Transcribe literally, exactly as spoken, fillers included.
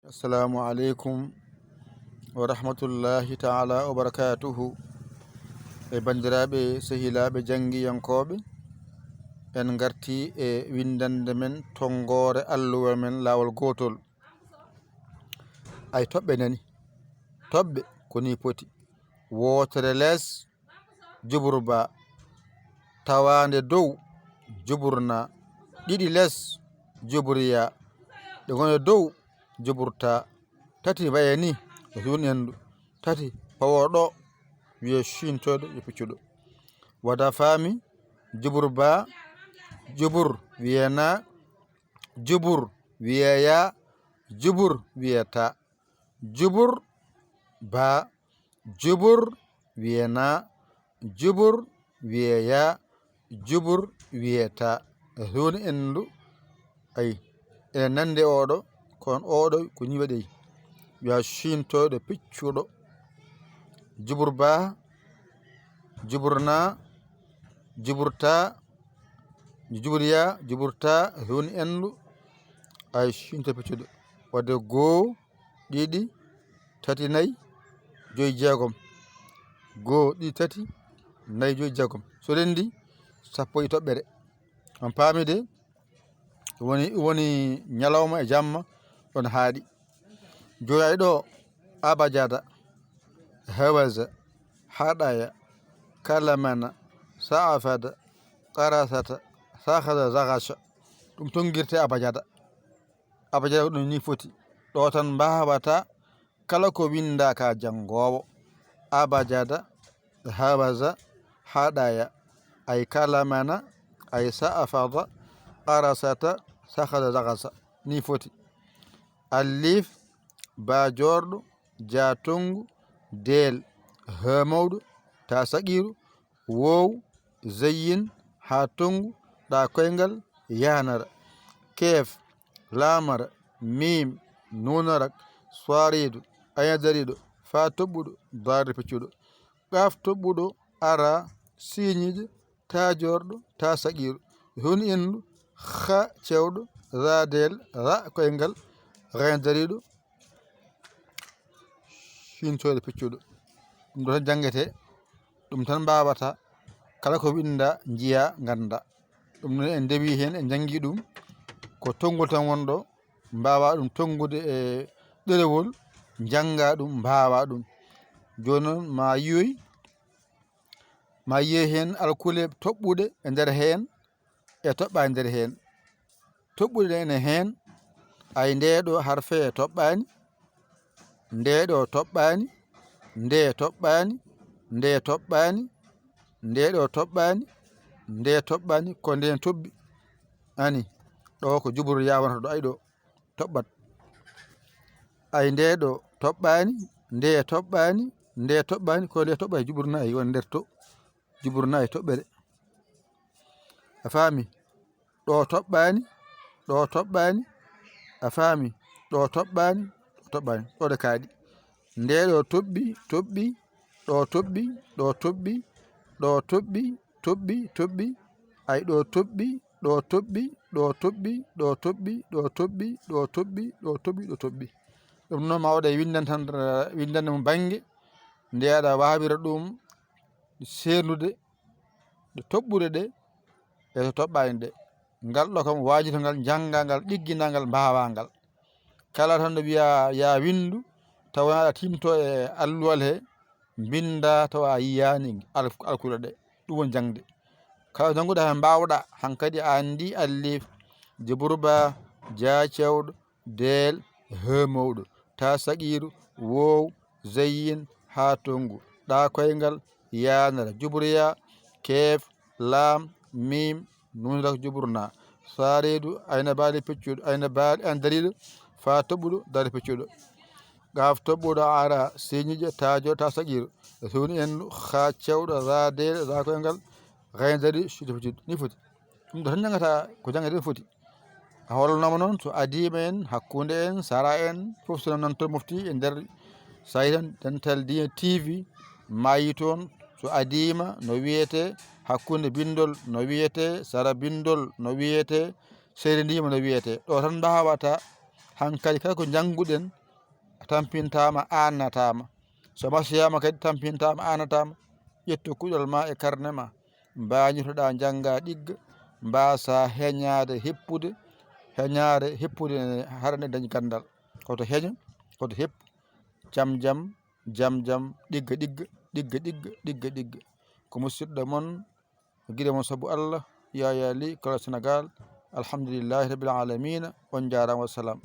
Assalamu aleykum wa rahmatullahi taala wa barakatuhu. E banndiraaɓe, sehilaaɓe, janngiyankooɓe, en ngartii e winndannde men, tonngoore alluwa men, laawol gootol. Ay, toɓɓe nani. Toɓɓe ko nii poti. Wootere les, jubur ba. Tawaande dow, jubur na. Ɗiɗi les, jubur ya. Ɗe ngoni dow, jubur ta. Tati waye ni, e suun endu. Tati pawo ɗo, wiye ciintoyɗo, yo piccuɗo. Wata faami, jubur ba, jubur wiye na, jubur wiye ya, jubur wiye ta. Jubur ba, jubur wiye na, jubur wiye ya, jubur wiye ta. Huuni en ndu, ay, ene nande oɗo, kono oɗo ko ni waɗi. Wiya ciintoyɗo piccuɗo. Jubur ba, jubur na, jubur ta, jubur ya, jubur ta, huuni en ndu, ay, ciintoyɗo piccuɗo. Wadde goo, ɗiɗi, tati, nayi, joyi, jeegom. Goo, ɗiɗi, tati, nayi, joyi, jeegom. So renndi, sappo e toɓɓere. On paami de, woni, woni ñalawma e jamma, ɗon haaɗi. Joyaay ɗo, abajada, hawaza, haɗaya, kalamana, sa'afada, qarasata, sakhada, zaghasha. Ɗum tonngirte abajada. Abajada ko ɗum ni foti. Ɗo tan mbaawata kala ko winnda ka janngoowo. Abajada, hawaza, haɗaya, ay kalamana, ay sa'afada, qarasata, sakhada, zaghasa. Ni foti. Alif, ba joorɗo, ja tonngu, deel, ha mawɗo, ta saqiiru, woow, zayyin, ha tonngu, ɗa koyngal, yaanara. Keef, laamara, miim, nuunara, saariidu, ayna dariiɗo, fa toɓɓuɗo, daari piccuɗo. Qaaf toɓɓuɗo, ara, siiñiiɗo, ta joorɗo, ta saqiiru. Huuni en ndu, ha cewɗo, ra deel, ra koyngal, ghayn dariiɗo, ciintoyɗo piccuɗo. Ɗum ɗo tan janngete, ɗum tan mbaawata. Kala ko winnda, njiya, ngannda. Ɗum noon en ndewi heen, en njanngi ɗum. Ko tonngol tan wonɗo, mbaawa ɗum tonngude e ɗerewol, njannga ɗum, mbaawa ɗum. Jooni noon ma yiyoy, ma yiye heen alkule toɓɓuɗe e nder heen, e toɓɓaani nder heen. Toɓɓuɗe ɗe ene heen, ay, ndee ɗo harfe e toɓɓaani, ndee ɗo toɓɓaani, ndee toɓɓaani, ndee toɓɓaani, ndee ɗo toɓɓaani, ndee toɓɓaani, ko ndeen toɓɓi. Ani, ɗo ko jubur ya wonata ɗo, ay, ɗo toɓɓat. Ay, ndee ɗo toɓɓaani, ndee toɓɓaani, ndee toɓɓaani, ko ndee toɓɓaani, jubur na, ay, won nder to. Jubur na e toɓɓere. A faami? Ɗo toɓɓaani, ɗo toɓɓaani. A faami? Ɗo toɓɓaani, ɗo toɓɓaani. Ɗo ɗe kaaɗi. Ndee ɗo toɓɓi, toɓɓi, ɗo toɓɓi, ɗo toɓɓi, ɗo toɓɓi, toɓɓi, toɓɓi. Ay, ɗo toɓɓi, ɗo toɓɓi, ɗo toɓɓi, ɗo toɓɓi, ɗo toɓɓi, ɗo toɓɓi, ɗo toɓɓi, ɗo toɓɓi. Ɗum noon ma waɗa e winndande tan, winndande mo bannge nde aɗa waawira ɗum seernude, ɗo toɓɓude ɗe e to toɓɓaani ɗe. Ngal ɗo kam waajito ngal, njannga ngal, ɗiggina ngal, mbaawa ngal. Kala tan ɗo wiya ya winndu, tawa aɗa tinto e alluwal he, mbinnda tawa a yiyaani al-, alkule ɗe. Ɗum woni jaŋde. Kala jannguɗa heen mbaawɗa, hankadi a anndi alif, jabur ba, ja cewɗo, deel, he mawɗo, ta saqiiru, woow, zayyin, haa tonngu, ɗa koyngal, yaanara, jubur ya, keef, laam, miim, nuun rak jubur na, saareedu, ayna baali peccuɗo, ayna baali an dariiɗo, faa toɓɓuɗo, daari peccuɗo. Gaaf toɓɓuɗo ara, siiñiijo, taajo, ta saqiiru, suuni en, haa cewɗo, raa deeɗo, raa koyngal, gayn dariiɗo, suuɗo peccuɗo. Ni foti. Ɗum ɗo tan janngata, ko janngata ɗum foti. A hollanoma noon, so adiima en, hakkunde en, sara en, fof so nan to mofti e nder Saytan Dental Diine T V, maayi toon, so adiima no wiyetee, hakkunde binndol no wiyetee, sara binndol no wiyetee, seyre ndiima no wiyetee. Ɗo tan mbaawata Hankadi kala ko njannguɗen tampintaama, aannataama. So masiyaama kadi tampintaama, aannataama. Ƴettu kuɗol ma e karne ma, mbañotoɗaa njannga ɗigga, mbaasa heñaade heppude, heñaade heppude hara nde dañ ganndal. Koto heño, koto heppu, jam jam, jam jam, ɗigga ɗigga, ɗigga ɗigga, ɗigga ɗigga. Ko musiɗɗo mon, giɗo mon sabu Allah, Yaya Ly, Kolo Sénégal. Alhamdulillahi Rabbil Alamina. On njaaraama, wassalam.